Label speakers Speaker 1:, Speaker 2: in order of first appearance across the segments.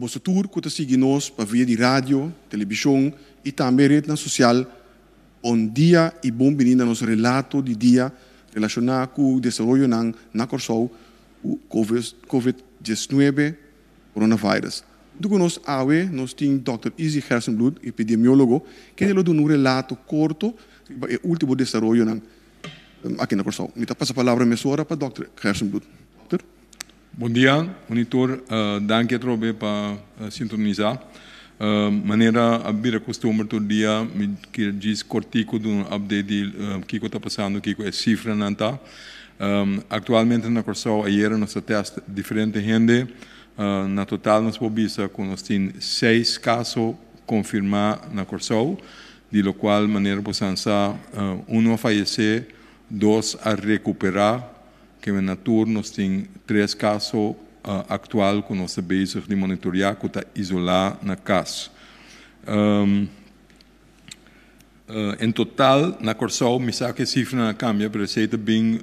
Speaker 1: boso tur ku ta sigui nos pa via di radio, televishon i tambe retnan sosial, bon dia i bon bini na nos relato di dia relashoná ku desaroyonan na Kòrsou ku Covid 19, coronavirus. Huntu ku nos awe nos tin Dòkter Izzy Gerstenbluth, epidemiólogo, kende lo duna un relato korto riba e último desaroyonan aki na Kòrsou. Mi ta pasa palabra mesora pa Dòkter Gerstenbluth. Dòkter.
Speaker 2: Bon dia, monitor. Danki atrobe pa sintonisá. Manera a bira kustumber tur dia, mi kier djis kortiku duna un update di kiko ta pasando, kiko e sifranan ta. Aktualmente na Kòrsou ayera nos a tèst diferente hende. Na total nos por bisa ku nos tin seis kaso konfirmá na Kòrsou, di lokual manera bo san sa unu a fayesé, dos a rekuperá. Keme na tur nos tin tres kaso aktual ku nos ta bezig di monitoriá ku ta isolá na kas. En total na Kòrsou mi sa ku e sifranan a kambia pero esei ta bin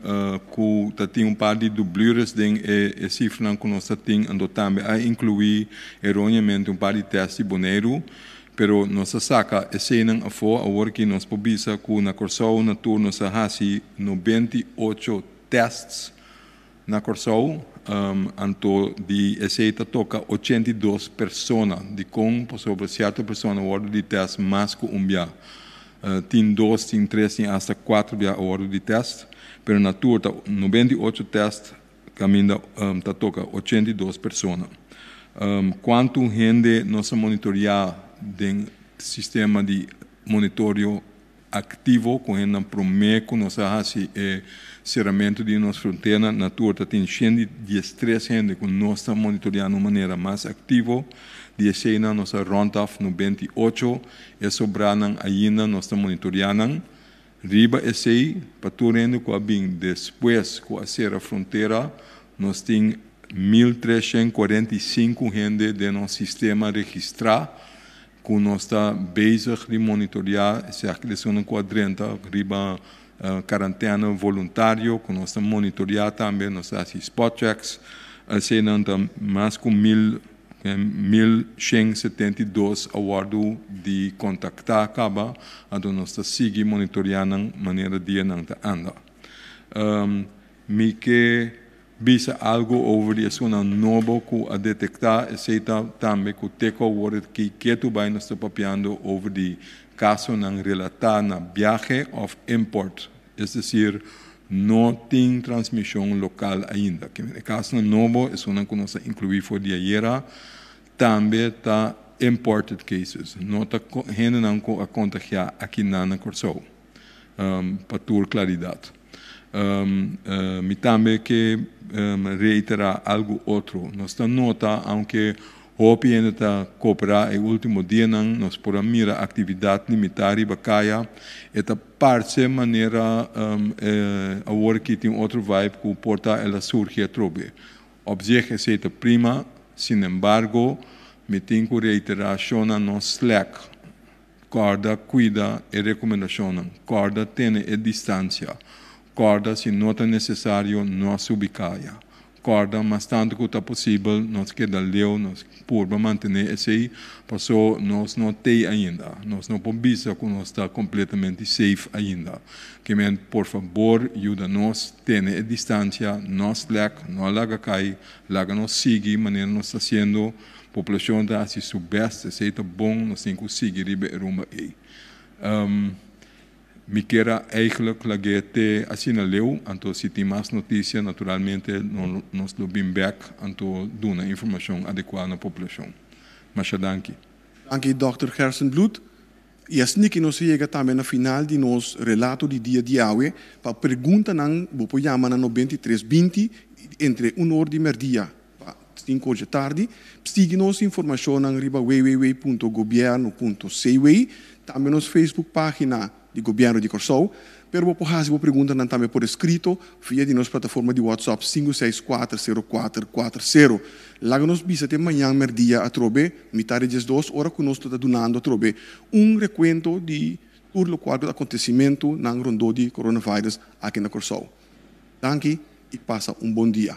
Speaker 2: ku ta tin un par di dublures den e sifranan ku nos ta tin anto tambe a inkluí eróneamente un par di tèst di Boneiru pero nos a saka eseinan afó. Awor aki nos por bisa ku na Kòrsou na tur nos a hasi 98 tèsts Na Kòrsou, anto di esei ta toka 82 persona. Dikon? Pasobra sierto persona wòrdu di tèst mas ku un bia. Tin dos, tin tres, tin asta kuater bia a wòrdu di tèst. Pero na tur ta 98 tèst kaminda ta toka 82 persona. Kuantu hende nos a monitoriá den sistema di monitorio Aktivo ku hendenan promé ku nos a hasi e seramentu di nos frontera na tur ta tin 113 hende ku nos ta monitoreá na un manera mas aktivo. Di eseinan nos a rònt af 98, e sobranan ainda nos ta monitoreá nan. Riba esei, pa tur hende ku a bin despues ku a sera frontera, nos tin 1345 hende den nos sistema registrá ku nos ta bezig di monitoreá esaki esunnan ku a drenta riba karantena voluntario ku nos ta monitoreá tambe, nos ta hasi spot checks. Eseinan ta mas ku 1172 a wòrdu di kontaktá kaba, anto nos ta sigui monitoreá nan manera dianan ta anda. Mi ke bisa algu over di esunnan nobo ku a detektá, esei ta tambe ku te ku awor aki ketu bai nos ta papiando over di kasonan relatá na biahe òf import, es desir no tin transmishon lokal ainda. E kasonan nobo, esunnan ku nos a inkluí for di ayera, tambe ta imported cases, no ta hendenan ku a kontagiá akinan na Kòrsou. Pa tur klaridat. Mi tambe ke reiterá algu otro. Nos ta nota, aunke hopi hende ta kooperá e último dianan, nos por a mira aktividat limitá riba kaya. E ta parse manera awor aki tin otro vibe ku por ta el a surgi atrobe. Op zich esei ta prima, sinembargo mi tin ku reiterá shonnan no slèk. Kòrda kuida e rekomendashonnan. Kòrda tene e distansia. Kòrda si no ta nesesario no subi kaya. Kòrda mas tantu ku ta posibel nos keda leu, nos purba mantené esei paso nos no tei ainda. Nos no por bisa ku nos ta kompletamente safe ainda. Ke men por fabor yuda nos tene e distansia, no slèk, no laga kai, laga nos sigui manera nos ta hasiendo. Populashon ta hasi su bèst, esei ta bon, nos tin ku sigui riba e rumba ei. Mi kier a eigelijk lag'é te asina leu, anto si tin mas notisia naturalmente nos lo bin bèk anto duna informashon adekuá na populashon. Masha danki.
Speaker 1: Danki Dòkter Gerstenbluth. I asina ki nos a yega tambe na final di nos relato di dia di awe. Pa preguntanan bo por yama na 93 20 entre un or di mèrdia pa 5 or dje tardi. Sigui nos informashonnan riba www.gobierno.cw, tambe nos Facebook página di Gobièrnu di Kòrsou. Pero bo por hasi bo preguntanan tambe por eskrito via di nos plataforma di WhatsApp 5640440. Laga nos bisa te mañan mèrdia atrobe, mitar di 12, ora ku nos lo ta dunando atrobe un rekuento di tur lokual ku ta akontesimentunan rondó di coronavirus aki na Kòrsou. Danki i pasa un bon dia.